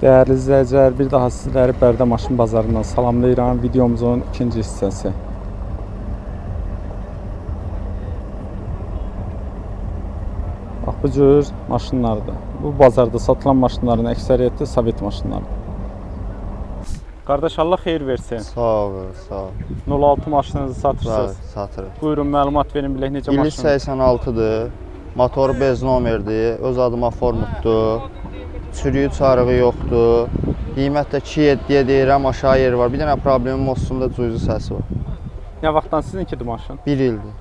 Dəyərli izləyicilər, bir daha sizləri Bərdə Maşın Bazarından salamlayıram. Videomuzun ikinci hissəsi. Bax, bu cür maşınlardır. Bu bazarda satılan maşınların əksəriyyəti Sovet maşınlarıdır. Qardaş, Allah xeyir versin. Sağ ol, sağ ol. 06 maşınınızı satırsınız. Bəli, satırıq. Buyurun, məlumat verin bilək necə İli maşın. 86-dır. Motoru bez nomerdir. Öz adıma formutdur. Çürüyü çarığı yoxdur. Qiymət də 2.7-yə deyirəm, aşağı yeri var. Bir dənə problemim olsun da cuyzu səsi var. Nə vaxtdan sizinkidir maşın? 1 ildir.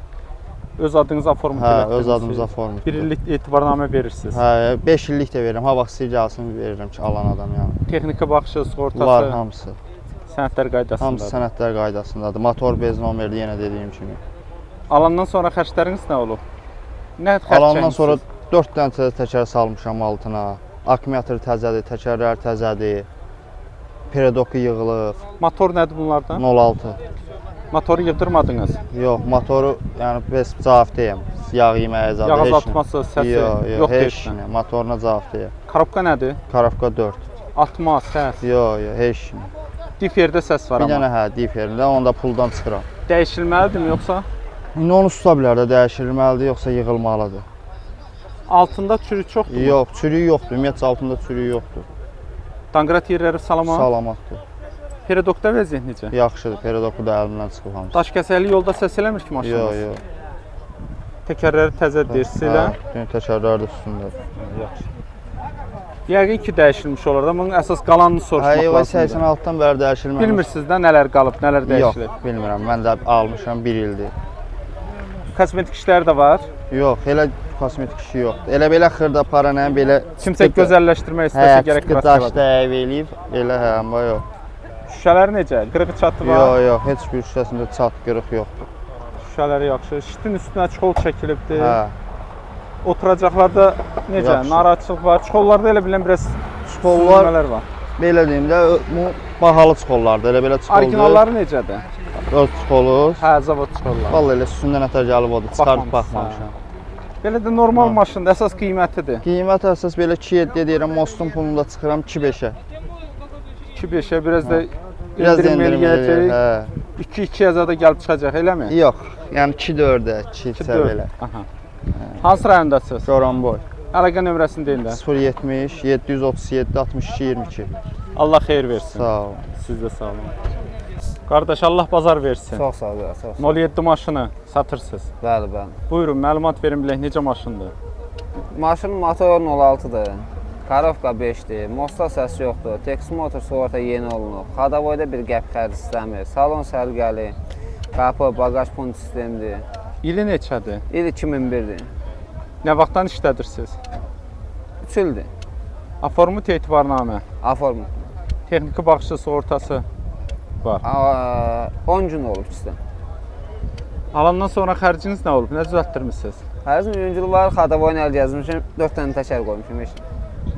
Öz adınıza formut Hə, elətdirmisiniz. öz adımıza formutdur. Bir illik etibarnamə verirsiniz. Hə, 5 illik də verirəm. Ha vaxt istəyir gəlsin verirəm ki, alan adam yəni. Texniki baxışı, sığortası, Var hamısı. sənədlər qaydasındadır. Hamısı sənədlər qaydasındadır. Motor bez nomerdir yenə dediyim kimi. Alandan sonra xərcləriniz nə olub? Nə xərc Alandan sonra çəkmisiniz? 4 dənə təzə təkər salmışam altına. Akkumulyator təzədir, təkərlər təzədir. Peredoku yığılıb. Motor nədir bunlardan? 06. Motoru yığdırmadınız. Yox, motoru yəni bez cavabdehəm. Yağ yeməyə zadı Yağ heç nə. azaltması, səsi Yox, yox, yox heç deyirsən. nə. Motoruna cavabdehəm. Korobka nədir? Karafka 4. Atma, səs. Yox, yox, heç nə. Diferdə səs var Bir amma. dənə hə, diferində, onu da puldan çıxıram. Dəyişilməlidirmi yoxsa? İndi onu tuta bilər də dəyişilməlidir, yoxsa yığılmalıdır. Altında çürük çoxdur mu? Yox, çürüyü yoxdur. Ümumiyyətcə altında çürüyü yoxdur. Danqrat yerləri salamat. Salamatdır. Peredokda vəziyyət necə? Yaxşıdır, peredoku da əlimdən çıxıb hamısı. Daşkəsərli yolda səs eləmir ki maşınınız? Yox, yox. Təkərləri təzə deyirsiz elə. Hə, bütün təkərlər də üstündədir. Yaxşı. Yəqin ki dəyişilmiş olar da, bunun əsas qalanını Hə, soruşmaq yox, lazımdır. 86-dan bəri dəyişilməmiş. Bilmirsiniz də nələr qalıb, nələr Yox, dəyişilib. bilmirəm. Mən də almışam 1 ildir. Kosmetik işləri də var. Yox, elə kosmetik işi yoxdur. Elə belə xırda para nə belə Kimsə gözəlləşdirmək Hə, istəsə gərək çıxı daş kraskalar. dəyib eləyib, belə hə, amma yox. Şüşələri necə? Qırığı çatı var. Yox, yox, heç bir şüşəsində çat qırıq yoxdur. Şüşələri yaxşı. Şitin üstünə çxol çəkilibdir. Hə, Oturacaqlarda necə? Yaxşı. Narahatçılıq var. Çxollarda elə bilən biraz Çxollar sürünmələr var. belə deyim də, bu bahalı çxollardır, elə belə çxoldur. Orijinalları necədir? Öz çxolu. Hə, zavod çxolları. Vallahi elə üstündən ətər gəlib odur, çıxarıb Baxmamısınız, baxmamışam. Belə də normal maşındır, əsas qiymətidir. Qiymət əsas belə 2.7 deyirəm, mostun pulunu da çıxıram 2.5-ə. 2.5-ə biraz da Biraz da endirim endirim eləyir, eləyəcək. hə. 2-2-yə da gəlib çıxacaq, eləmi? Yox, yəni 2.4-ə, 2.3-ə belə. Aha. Hansı rayondasınız? Goranboy. Əlaqə nömrəsini deyin də. 070 737 62 22. Allah xeyir versin. Sağ ol. Siz də sağ olun. Qardaş, Allah bazar versin. Çox sağ ol, çox sağ ol. 07 maşını satırsınız. Bəli, bəli. Buyurun, məlumat verin bilək necə maşındır? Maşın motor 06-dır. Karovka 5-dir. Mosta səs yoxdur. Tex motor sığorta yeni olunub. Xadavoyda bir qəpik xərc istəmir. Salon səliqəli. Qapı, bagaj punt sistemdir. İli neçədir? İl 2001-dir. Nə vaxtdan işlədirsiniz? 3 ildir. Aformut etibarnamə, Aform. texniki baxışı sığortası var. 10 gün olub ikisi. Alandan sonra xərciniz nə olub? Nə düzəltdirmisiniz? Xərcim yüngül var, xadavoyla əl gəzmişim, 4 dənə təkər qoymuşum heç.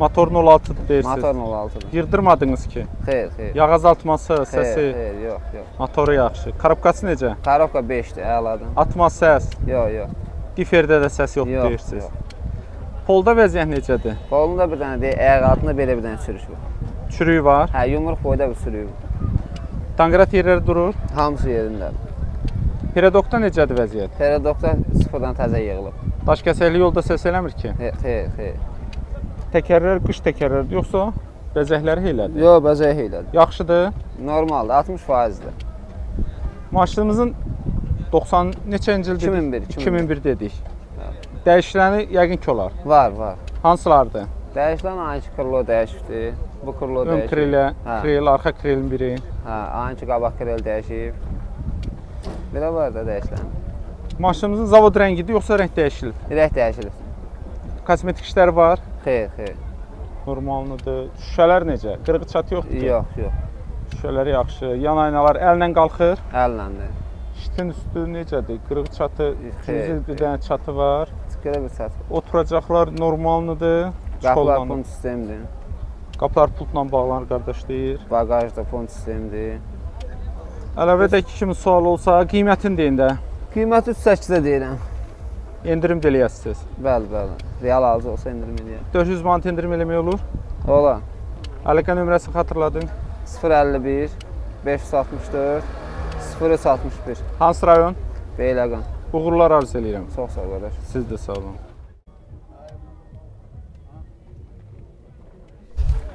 Motor 06 deyirsiniz. Motor 06-dır. Yığdırmadınız ki. Xeyr, xeyr. Yağ azaltması, Xeyr, səsi, xeyr, yox, yox. motoru yaxşı. Korobkası necə? Karovka 5-dir, əladır. Atma səs, Yox, yox. diferdə də səs yoxdur Yox, deyirsiniz. yox. Polda vəziyyət necədir? Qolunda bir dənə deyil, ayaq altında belə bir dənə sürüş var. Çürüyü var. Hə, yumruq boyda bir sürüyü var. Danqrat yerləri durur. Hamısı yerindədir. Peredokda necədir vəziyyət? Peredokda sıfırdan təzə yığılıb. Daşkəsərli yolda səs eləmir ki. Xeyr, xeyr, xeyr. Təkərlər qış təkərlərdir yoxsa bəzəkləri heylədir? Yox, bəzək heylədir. Yaxşıdır. Normaldır, 60%-dir. Maşınımızın 90 neçənci il dedik? 2001, 2001 dedik. Dəyişiləni yəqin ki olar. Var, var. Hansılardır? Dəyişilən ayınki krilo dəyişibdir. Bu krilo Ön dəyişib. krilə, Hə. kril, arxa krilin biri. Hə, ayınki qabaq kril dəyişib. Belə var da dəyişilən. Maşınımızın zavod rəngidir yoxsa rəng dəyişilib? Rəng dəyişilib. Kosmetik işləri var. Xeyr, xeyr. Normallıdır. Şüşələr necə? Qırığı çatı yoxdur ki. Yox, yox. Şüşələri yaxşı. Yan aynalar əllə qalxır. Əllədir. Şitin üstü necədir? Qırıq çatı, Xeyr, cüzi bir dənə çatı var. Belə bir çatı. Oturacaqlar normallıdır. Qapılar Çollanır. punt sistemdir. Qapılar pultla bağlanır qardaş deyir. Bagaj da punt sistemdir. Əlavə edək ki, kimin sualı olsa qiymətini deyin də. Qiyməti 3.8-ə deyirəm. Endirim də eləyəsiniz. Bəli, bəli. Real alıcı olsa endirim eləyər. 400 manat endirim eləmək olur. Ola. Əlaqə nömrəsini xatırladın. 051 564 0361. Hansı rayon? Beyləqan. Uğurlar arzu eləyirəm. Çox sağ ol qardaş. Siz də sağ olun.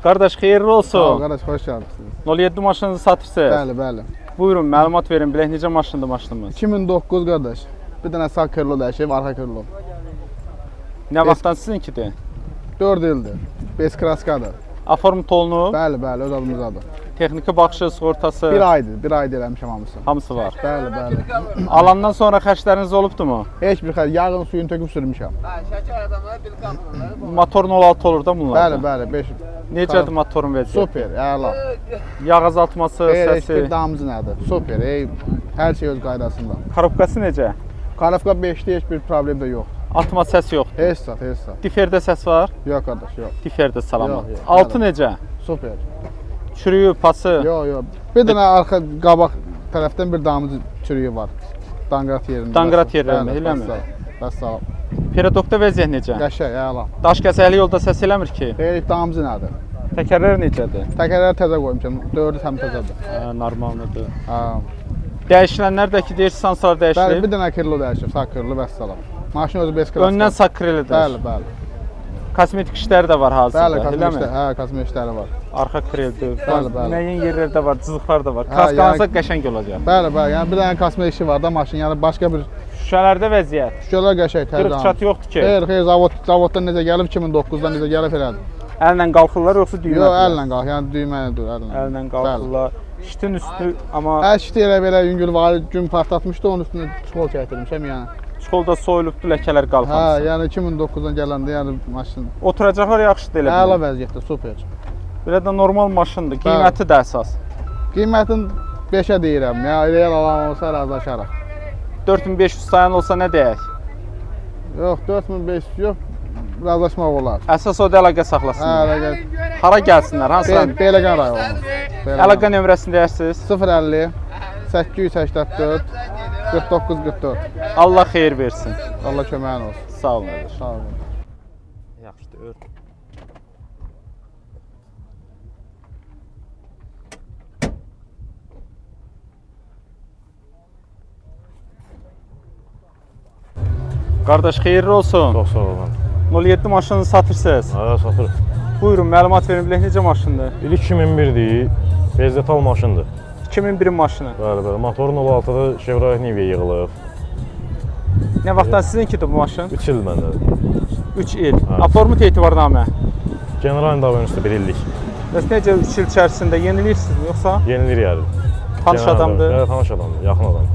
Qardaş, xeyirli Sağ ol olsun. qardaş, xoş gəlmisiniz. 07 maşınınızı satırsınız. Bəli, bəli. Buyurun, məlumat verin, bilək necə maşındır maşınımız. 2009 qardaş. Bir dənə sağ krilo dəyişib, arxa krilo. Nə vaxtdan sizinkidir? 4 ildir. Bez kraskadır. Aform olunub, Bəli, bəli, öz adımızdadır. texniki baxışı, sığortası, Bir aydır, bir aydır eləmişəm hamısını. hamısı var. Bəli, bəli. Alandan sonra xərcləriniz olubdumu? Heç bir xərc, yağın suyunu töküb sürmüşəm. Şəkər adamlara bir qapılır. Motor 06 olur da bunlarda. Bəli, bəli, 5. Necədir motorun vəziyyəti? Super, əla. Yağ azaltması, Xeyr, heç səsi, bir damcı nədir. Super, ey, hər şey öz qaydasında. korobkası necə? Karafka 5-də heç bir problem də yox. Atma səs yoxdur. Heç zat, heç zat. Diferdə səs var? Yox qardaş, yox. Diferdə salamat. Yox, yox. Altı necə? Super. Çürüyü, pası. Yox, yox. Bir dənə arxa qabaq tərəfdən bir damcı çürüyü var. Danqrat yerində. Danqrat yerlərində, Bəli, eləmi? vəssalam, Vəssalam. Peredokda vəziyyət necə? Qəşəng, əla. Daş kəsəkli yolda səs eləmir ki. Xeyr, damcı nədir? Təkərlər necədir? Təkərləri təzə qoymuşam. Dördü həm təzədir. Hə, normaldır. Hə. Dəyişilənlər də ki, deyirsiniz hansılar Bəli, dəyişilib? bir dənə krilo dəyişib, sağ krilo vəssalam. Maşın özü bez kraska. Öndən sağ krelidir. Bəli, bəli. Kosmetik işləri də var hazırda, Bəli, kosmetik eləmi? işləri, hə, kosmetik işləri var. Arxa kreldir. Bəli, bəli. Müəyyən yerlərdə var, cızıqlar da var. Hə, Kraskalansa yəni- qəşəng olacaq. Bəli, bəli. Yəni bir dənə kosmetik işi var da maşın. Yəni başqa bir Şüşələrdə vəziyyət. şüşələr qəşəng təzə. Qırıq çatı yoxdur ki. Xeyr, xeyr, zavoddan necə gəlib 2009-dan necə gəlib elədir. Əllə qalxırlar yoxsa düymə? Yox, əllə qalx, yəni düymə ilə dur, əllə. Əllə qalxırlar. Şitin üstü amma Bəli. Hə, şiti elə belə yüngül var, gün partlatmışdı, onun üstünə çuxol çəkdirmişəm yəni. çuxolda soyulubdu, ləkələr Hə, qalxmamış. yəni 2009-dan gələndə yəni maşın Oturacaqlar yaxşıdır elə. əla biləm. vəziyyətdə, super. Belə də normal maşındır. Qiyməti də əsas. Qiymətin 5-ə deyirəm. Yəni real alan olsa razılaşarıq. 4500 sayan olsa nə deyək? Yox, 4500 yox, razılaşmaq olar. Əsas o da əlaqə Hə, saxlasınlar. əlaqə. Hara gəlsinlər? Hansı? Beyləqan rayonu. Beyləqan. Əlaqə nömrəsini deyərsiniz. 050 884 49 44. Allah xeyir versin. Allah köməyin olsun. Sağ olun. qardaş. Sağ olun. Yaxşıdır, ört. Qardaş, xeyirli olsun. Çox sağ olun. 07 maşını satırsınız. Hə, satırıq. Buyurun, məlumat verin, bilək necə maşındır? İli 2001-dir. Bezdetal maşındır. 2001-in maşını. Bəli, bəli. Motorun 06-da Chevrolet Niva yığılıb. Nə vaxtdan sizinkidir bu maşın? 3 il məndədir. 3 il. Hə. Aformut etibarnamə. General davranışda 1 illik. Bəs necə 3 il içərisində yenilirsinizmi yoxsa Yenilir yəni. tanış General adamdır? Bəli, tanış adamdır, yaxın adam.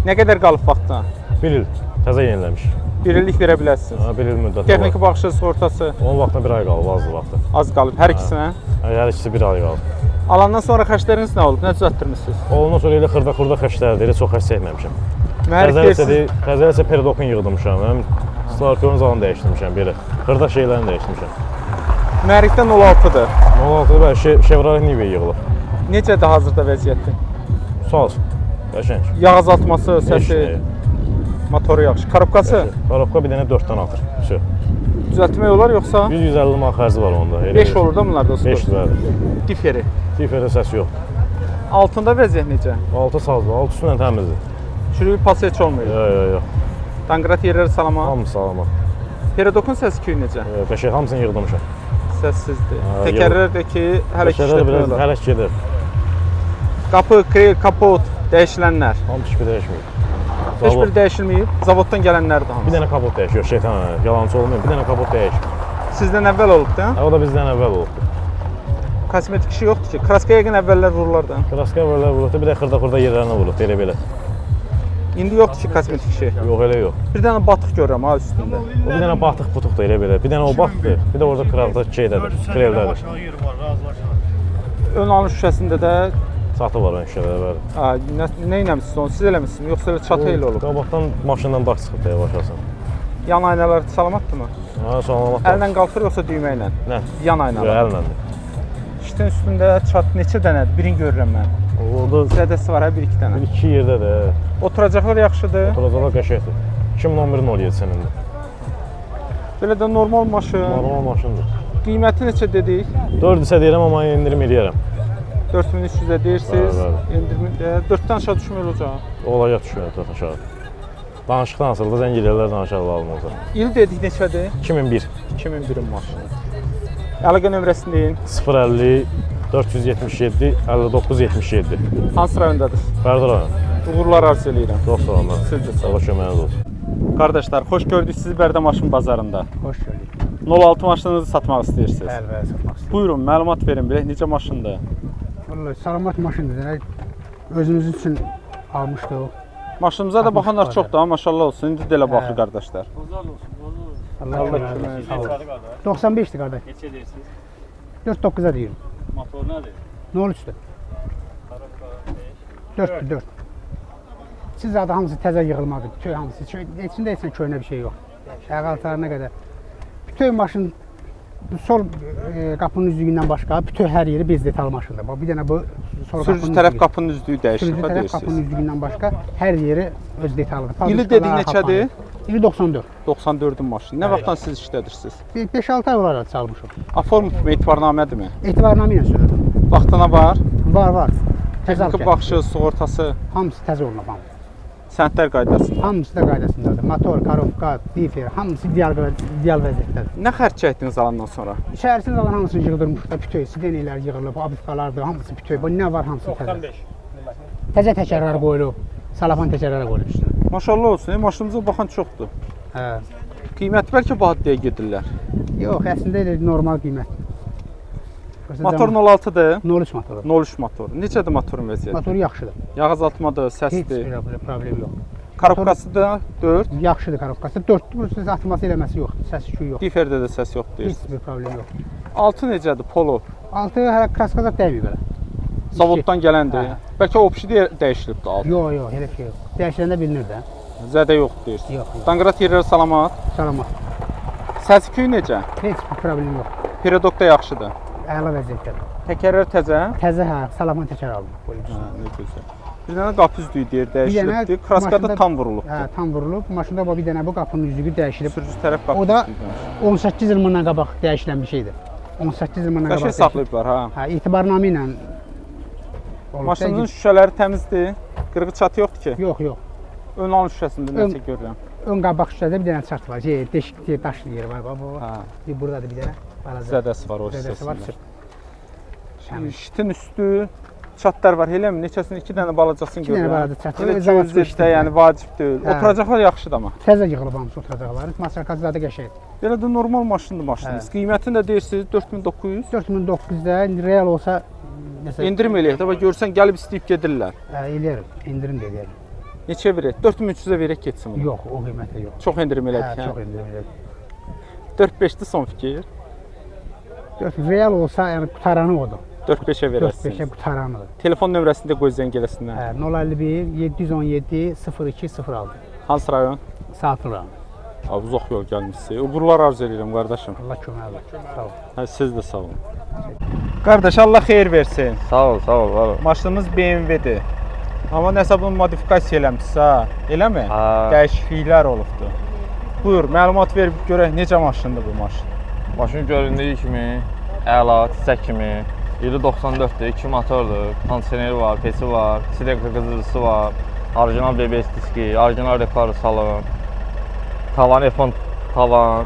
Nə qədər qalıb vaxtına? 1 il təzə yeniləmiş. 1 illik verə bilərsiniz. Hə, 1 il müddəti Texniki var. baxışı, sığortası Onun vaxtına 1 ay qalıb, azdır vaxtı. az qalıb hər ikisinə. Hə, hər ikisi 1 ay qalıb. Alandan sonra xərcləriniz nə olub? Nə düzəltdirmisiniz? Ondan sonra elə xırda-xurda xərclərdir, elə çox xərc çəkməmişəm. Mühərrik Təzəliksə deyirsiz, təzəliksə peridokun yığdırmışam, həm starkörün zamanı dəyişdirmişəm belə. Xırda şeylərini dəyişdirmişəm. mühərrikdən 06-dır. 06 bəli, Chevrolet Niva yığılıb. Necədir hazırda vəziyyəti? Sağ olsun. Qəşəng. Yağ azaltması, səsi, Heç nə. motoru yaxşı. Korobkası Korobka bir dənə 4-dən atır. Vəsə. düzəltmək olar yoxsa 100-150 manat xərci var onda. Elə 5 olur da bunlarda 5 skor. bəli. Diferi. Diferdə səs yox. Altında vəziyyət necə? Altı sazlı, altı üstündən təmizdir. Çürüyü pası heç olmuyor. Yox, yox, yox. Danqrat yerləri salamat. Hamısı salamat. Peredokun səsi küyü necə? Qəşəng hamısını yığdırmışam. Səssizdir. Ha, Təkərlər də ki, hələ ki Təkərlər işlətmək biraz olar. hələ ki gedir. Qapı, krel, kapot dəyişilənlər. Hamısı heç bir dəyişməyib. Heç Zavod. biri dəyişilməyib. Zavoddan gələnlər də Bir hamısı. dənə kapot dəyişir. Şeytan, yalançı olmayım. Bir dənə kapot dəyişib. Sizdən əvvəl olub da? Hə, o da bizdən əvvəl olubdu. Kosmetik işi yoxdur ki. Kraska yəqin əvvəllər vururlar da. Kraska əvvəllər vurulubdu, bir də xırda-xırda yerlərinə vurulubdu, elə belə. İndi yoxdur ki kosmetik işi. Yox, elə yox. Bir dənə batıq görürəm ha üstündə. O bir dənə batıq butuqdur elə belə. Bir dənə o batıqdır, bir də orada qıraqda şeydədir, kreldədir. Ön alış şüşəsində də Çatı var ön şüşədə, bəli. ha, nə eləmisiniz onu? Siz eləmisiniz yoxsa elə çatı ilə olub? Qabaqdan maşından daş çıxıb deyə başlasın. Yan aynalar salamatdırmı? Hə, salamat. Əllə qalxır yoxsa düymə ilə? Nə? Yan Yox, aynalar. əllədir. Şitin üstündə çat neçə dənədir? Birini görürəm mən. Orada Zədəsi var ha, bir iki dənə. bir iki yerdə də Oturacaqlar yaxşıdır. oturacaqlar qəşəngdir. 2011 07 sənində. Belə də normal maşın. Normal maşındır. Qiyməti neçə dedik? 4 isə deyirəm, amma endirim eləyərəm. 4300-ə deyirsiniz. Bəli, bəli. Endirim 4-dən aşağı düşmək olacaq. Olacaq düşmür 4 aşağı. Danışıqdan asılıdır, zəng eləyərlər, danışarlar lazım olsa. İl dedik neçədir? 2001 2001-in maşını. Əlaqə nömrəsini deyin. 050 477 59 77. Hansı rayondadır? Bərdə rayonu. Uğurlar arzu eləyirəm. Çox sağ olun. Siz də sağ olun. Allah köməyiniz olsun. Qardaşlar, xoş gördük sizi Bərdə maşın bazarında. Xoş gördük. 06 maşınınızı satmaq istəyirsiniz. Bəli, bəli, satmaq istəyirəm. Buyurun, məlumat verin bilək necə maşındır? Vallahi salamat maşındır. Yəni özümüz üçün almışdıq. Maşınımıza da baxanlar Bazar. çoxdur, ha, maşallah olsun. İndi də elə baxır Hə. qardaşlar. Allah, Allah kömək kömək olsun. Sağ olun. 95-dir qardaş. Neçə deyirsiniz? 4.9-a deyirəm. Motor nədir? 03-dür. 4-dür, 4. Siz adı hamısı təzə yığılmadır. Bütün hamısı. İçində heç nə köhnə bir şey yox. Ayaq altlarına qədər. Bütün maşın bu sol qapının üzlüyündən başqa bütün hər yeri bez detal maşındır. Bax bir dənə bu sol Sürücü qapının tərəf üzlüyü. qapının üzlüyü dəyişib, Sürücü ha tərəf qapının deyirsiniz. üzlüyündən başqa hər yeri öz detalıdır. İli dedik neçədir? İli 94. 94-ün maşını. Nə vaxtdan siz işlədirsiniz? Bir 5-6 ay olaraq çalmışam. Aform etibarnamədirmi? Etibarnamə ilə sürürdüm. Vaxtına var. Var, var. Təzə Texniki alıb baxışı, sığortası, Hamısı təzə olunub hamısı. sənədlər qaydasında. Hamısı da qaydasındadır. Motor, karovka, difer, hamısı ideal, ideal vəziyyətdədir. Nə xərc çəkdiniz alandan sonra? İçərisində olan hamısını yığdırmışlar. Bütöv sidenlər yığılıb, abifkalardır, hamısı bütöv. Bu nə var hamısı təzə. 95. Təzə təkərlər qoyulub, salafan təkərlər qoyulub üstünə. Maşallah olsun, maşınımıza baxan çoxdur. Hə. Qiymət bəlkə baha deyə gedirlər. Yox, əslində elə normal qiymət. Yoxsa Motor cam- 06-dır. 03 motoru. 03 motor. Necədir motorun vəziyyəti? Motoru yaxşıdır. Yağ azaltmadır, Heç səsdir. bir problem yox. Korobkası da 4. Yaxşıdır korobkası. 4 bu səs atması eləməsi yoxdur, səs küyü yoxdur. Diferdə də səs yox deyirsiniz. Heç bir problem yoxdur. Altı necədir? Polo. Altı hələ kraska zad dəyməyib hələ. Zavoddan gələndir. Hə. Bəlkə opşi dəyişilibdi altı. Yox, yox, elə bir şey yox. Dəyişiləndə bilinir də. Zədə yoxdur deyirsiniz. Yox, yox. Danqrat yerləri salamat. Salamat. Səs küyü necə? Heç bir problem yox. Peredok da yaxşıdır. Əla vəziyyətdədir. Təkərlər təzə. Təzə hə, salaman təkər aldım. Qoyub Hə, üstünə. nə gözəl. Bir dənə qapı üzlüyü deyir, Bir dənə dəyişilibdi. Kraska da maşında- tam vurulubdu. Hə, tam vurulub. Maşında bu bir dənə bu qapının üzlüyü dəyişilib. Sürücü tərəf qapı O da üzlüyü dəyişilib. 18 il bundan qabaq dəyişilən bir şeydir. 18 il bundan qabaq. Qəşəng dəyişilib. saxlayıblar ha. Hə, etibarnamə ilə olub. Maşının şüşələri təmizdir. Qırığı çatı yoxdur ki. Yox, yox. Ön alın şüşəsində Ön- nəsə görürəm. Ön qabaq şüşədə bir dənə çart var. Şey, deşik, şey, daş yeri var. Bax, bu. Hə, Bir buradadır bir dənə. Balaca. zədəsi var o Zədəsi var. hissəsində. Təmiz. Şitin üstü çatlar var, eləmi? Neçəsini iki dənə balacasını İki dənə görürəm. balaca çat var. Elə Zavodski 200 də, işdir. yəni vacib deyil. Hə. Oturacaqlar yaxşıdır amma. Təzə yığılıb hamısı oturacaqlar. Masarkası zadı qəşəngdir. Belə də normal maşındır maşınız. Hə. Qiymətini də deyirsiniz 4900. 4900-də real olsa məsələn Endirim eləyək də bax görsən gəlib istəyib gedirlər. Hə, eləyərəm. Endirim də eləyərəm. Neçə verək? 4300-ə verək getsin bunu. Yox, o qiymətə yox. Çox endirim Hə, elədik hə. çox endirim eləyərəm. 4-5-dir son fikir. 4 real olsa, yəni qutaranı odur. 4-5-ə 4-5-ə verəsiniz. qutaranıdır. Telefon nömrəsini də qoy zəng eləsinlər. Hə, 051 717 0206. Hansı rayon? Saatlı rayon. Abi uzaq yol gəlmisiniz. Uğurlar arzu edirəm qardaşım. Allah kömək olsun. Sağ ol. Hə, siz də sağ olun. Qardaş Allah xeyir versin. Sağ ol, sağ ol, var ol. Maşınımız BMW-dir. Amma nəsə bunu modifikasiya eləmisiniz ha? Eləmi? Hə. Dəyişikliklər olubdu. Buyur, məlumat ver görək necə maşındır bu maşın. Maşın göründüyü kimi əla, çiçək kimi. İli 94-dür, 2 motordur, kondisioneri var, pesi var, silenka qızdırıcısı var, orijinal BBS diski, orijinal Recaro salon, tavan F10 tavan,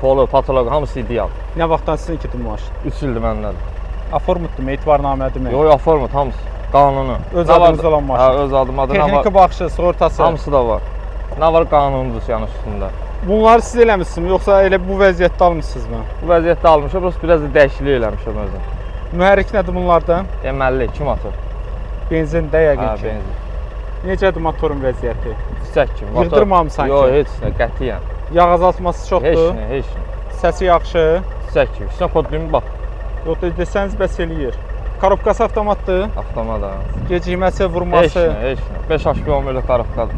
polu, patoloq hamısı ideal. Nə vaxtdan sizinkidir bu maşın? 3 ildir məndədir. Aformutdurmu, etibarnamədirmi? Yox, aformut hamısı qanuni. Öz Nə var- adınıza olan maşın. Hə, öz adımadır. Nə var? Texniki baxışı, sığortası. Hamısı da var. Nə var qanunudur yəni üstündə. Bunları siz eləmisiniz yoxsa elə bu vəziyyətdə almısınızmı? Bu vəziyyətdə almışam, prosta biraz da dəyişiklik eləmişəm özüm. Mühərrik nədir bunlardan? M50 2 motor. Benzin də yəqin Hə, ki. benzin. Necədir motorun vəziyyəti? Çiçək kimi. Motor- Yığdırmamısan ki? Yox, heç nə, qətiyyən. Yağ azaltması Heç çoxdur. nə, heç nə. Səsi yaxşı. Çiçək kimi. Üstünə kodlayım bax, Yox desəniz bəs eləyir. Korobkası avtomatdır. avtomat ha. Gecikməsi, Heç vurması. nə, heç nə. 5 HP 11 korobkadır.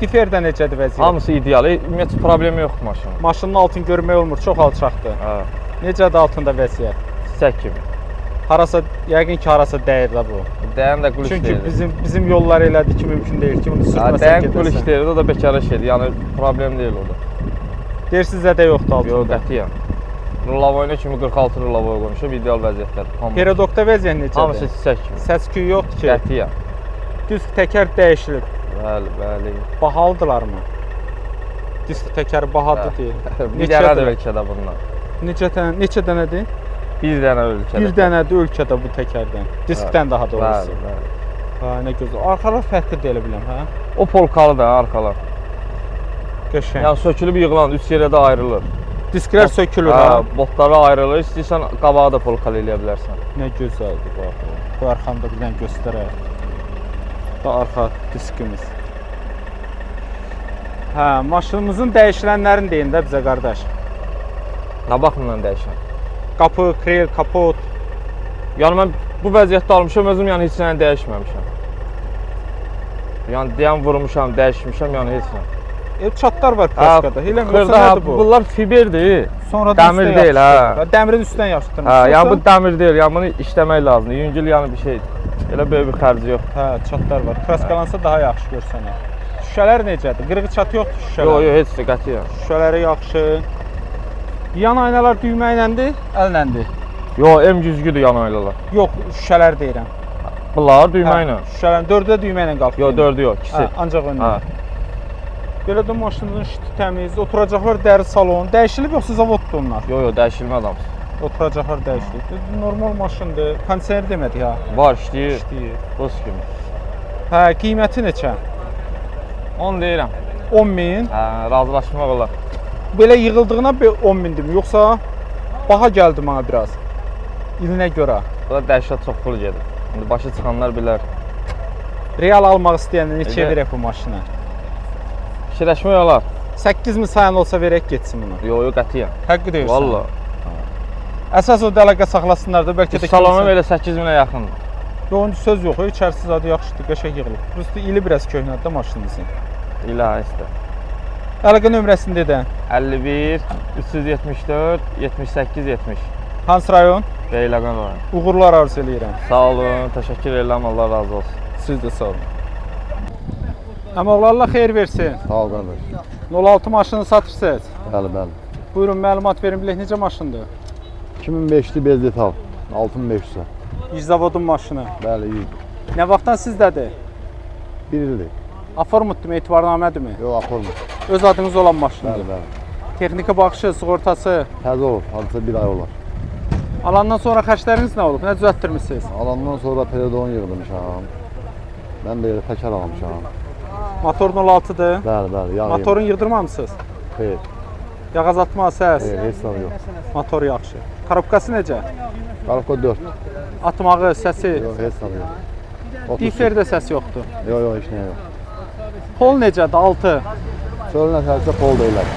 Diferdə necədir vəziyyət? Hamısı ideal. Ümumiyyətcə problemi yoxdur maşının. Maşının altını görmək olmur, çox alçaqdır. Hə, Necədir altında vəziyyət? çiçək kimi. Harasa, yəqin ki, harasa dəyir də bu. Dəyən də qul Çünki işləyir. bizim yollar elədir ki, mümkün deyil ki, bunu Hə, sürtməsən dəyən qul gedəsən. işləyir, o da bekara şeydir. Yəni problem deyil o da. Deyirsiniz zədə yoxdur Yox, altında. qətiyyən. Rulavoyuna kimi 46 rulavoy qoymuşam, ideal vəziyyətdədir. Hamısı. Peredokda vəziyyət necədir? Hamısı çiçək kimi. Səs küyü yoxdur ki. Qətiyyən. Disk təkər dəyişilib. Bəli, bəli. Bahalıdırlarmı? Disk təkəri bahadır deyir. Bir dənədir ölkədə bundan. Neçə dənə, neçə dənədir? Bir dənə ölkədə. Bir dənədir ölkədə bu təkərdən. Diskdən daha doğrusu. Bəli, bəli. Ha, nə gözəl. Arxalar fərqlidir elə biləm, hə? O polkalı da arxalar. Qəşəng. Yəni sökülüb yığılan 3 yerə də ayrılır. Disklər sökülür Hə, ha. botları ayrılır. İstəyirsən qabağa da polkalı eləyə bilərsən. Nə gözəldir bax. Bu arxanı da bir dənə göstərək. Da arxa diskimiz. Hə, maşınımızın dəyişilənlərini deyin də bizə qardaş. Nə baxımdan dəyişən? Qapı, krel, kapot. Yəni mən bu vəziyyətdə almışam özüm, yəni heç nəni dəyişməmişəm. Yəni deyən vurmuşam, dəyişmişəm, yəni heç nə. Çatlar var kraskada. Elə mi? Yoxsa Xırda, hə, nədir bu? bunlar fiberdir. Sonradan dəmir üstə deyil, hə. yapışdırılır. Dəmirin üstdən yapışdırılmış. Hə, yəni bu dəmir deyil, yəni bunu işləmək lazımdır. Yüngül yəni bir şeydir. Elə böyük bir xərci yox. Hə, çatlar var. Kraskalansa daha yaxşı görsənər. Şüşələr necədir? Qırığı çatı yoxdur şüşələr. Yox, yox, heç də qətiyyən. Şüşələri yaxşı. Yan aynalar düymə iləndir, əlləndir. Yox, M güzgüdür yan aynalar. Yox, şüşələr deyirəm. Bunlar düymə ilə. Hə, şüşələrin dördü də düymə ilə qalxır. Yox, dördü yox, ikisi. Hə, ancaq öndən. Hə. Belə də maşının şiti təmiz, oturacaqlar dəri salon. Dəyişilib yoxsa zavoddur onlar? Yox, yox, dəyişilmə adamsın. Oturacaqlar dəyişilib. Normal maşındır. Kondisioner demədik ha. Var, işləyir. İşləyir. Dost kimi. Hə, qiyməti neçə? 10 deyirəm. 10 000. Hə, razılaşmaq olar. Belə yığıldığına 10 000 dimi? Yoxsa baha gəldi mənə biraz. İlinə görə. Bu da dəhşət çox pul gedir. İndi başı çıxanlar bilər. Real almaq istəyəndə neçəyə Necə? verək bu maşını? Fikirləşmək olar. 8000 sayan olsa verək getsin bunu. Yox, yox, qətiyyən. Həqqi deyirsən. Valla. Əsas o əlaqə saxlasınlar da bəlkə də Salonum elə 8000-ə yaxındır. Yox, indi söz yox, içərisi zadı yaxşıdır, qəşəng yığılıb. Prosta ili biraz köhnədir də maşınımızın. İlə istə. Əlaqə nömrəsini de də. 51 374 78 70. Hansı rayon? Beyləqan rayonu. Uğurlar arzu eləyirəm. Sağ olun, təşəkkür edirəm, Allah razı olsun. Siz də sağ olun. Əmoğlu, Allah xeyir versin. Sağ ol qardaş. 06 maşını satırsınız. Bəli, bəli. Buyurun, məlumat verin, bilək necə maşındır? 2005-li bez detal. 6500-ə. İş zavodun maşını. Bəli, 100. Nə vaxtdan sizdədir? Bir ildir. Aformutdurmu, etibarnamədirmi? Yox, aformut. Öz adınız olan maşındır. Bəli, bəli. Texniki baxışı, sığortası. Təzə olub, hardasa bir ay olar. Alandan sonra xərcləriniz nə olub? Nə düzəltdirmisiniz? Alandan sonra peredon yığdırmışam. Mən də elə təkər almışam. Motor 06-dır. Bəli, bəli, yağ Motorun yığdırmamısınız? Xeyr, Yağ azaltma, səs. xeyr, heç nə yox. Motor yaxşı. Korobkası necə? Korobka 4. Atmağı, səsi. Yox, heç nə yox. Diferdə səs yoxdur. Yox, yox, heç nə yox. Pol necədir? 6. Çölün əsərsə pol deyirlər.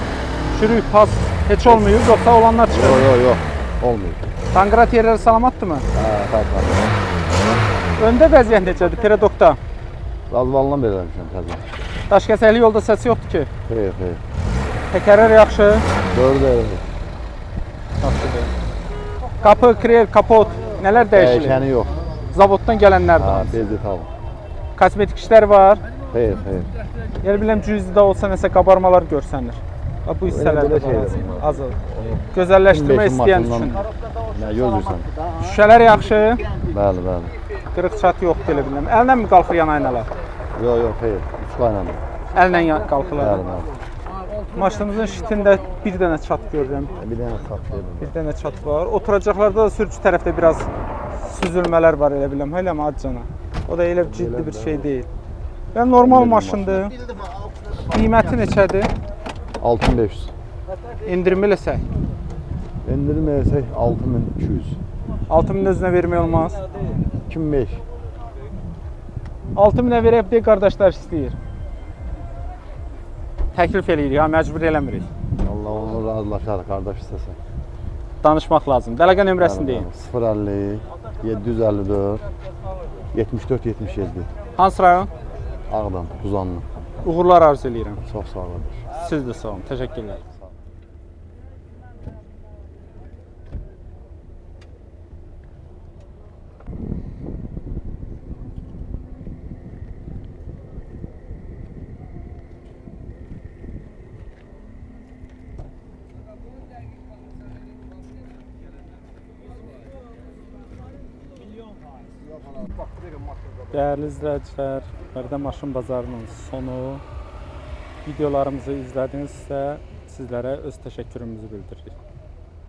Çürük, pas heç olmayıb, yoxsa olanlar çıxır? Yox, yox, yox. Olmayıb. Tanqrat yerləri salamatdırmı? Hə, xeyr, xeyr. Öndə vəziyyət necədir? Peredokda. Razvalından beləmişəm təzə. Daşkəsəkli yolda səs yoxdur ki. Xeyr, xeyr. Təkərlər yaxşı. Dördü də elədir. Yaxşıdır. Qapı, krel, kapot nələr dəyişilir? Dəyişəni yox. Zavoddan gələnlərdir. Hə, hamısı. bez detal. Kosmetik işlər var. Xeyr, xeyr. Elə biləm cüzi də olsa nəsə qabarmalar görsənir. Ha, bu hissələrdə belə var şeydir. az. Az. Gözəlləşdirmək 2005-in istəyən üçün. maşından Nə gözləyirsən? Şüşələr yaxşı. Bəli, bəli. Qırıq çat yoxdur elə biləm. Əllə mi qalxır yan aynalar? Yox, yox, xeyr. Üç qaynadır. Əllə qalxırlar. Bəli, bəli. Maşınımızın şitində bir dənə çat görürəm. Bir dənə çat deyirəm. Bir dənə çat var. Oturacaqlarda da sürücü tərəfdə biraz süzülmələr var elə biləm. Eləmi acana? O da elə ciddi bir şey deyil. Və normal maşındır. Qiyməti neçədir? 6500. İndirim eləsək. İndirim eləsək 6200. 6000 özünə vermək olmaz. 2005. 6000-ə verək deyə qardaşlar istəyir. Təklif eləyirik, ha, məcbur eləmirik. Allah onu razılaşarıq qardaş istəsə. Danışmaq lazımdır. Əlaqə nömrəsini deyin. 050 754 74 77. Hansı rayon? Ağdam, Buzanlı. Uğurlar arzu eləyirəm. Çox sağ olun. Siz də sağ olun. Təşəkkürlər. Dəyərli izləyicilər, Bərdə Maşın Bazarının sonu. Videolarımızı izlədinizsə, sizlərə öz təşəkkürümüzü bildiririk.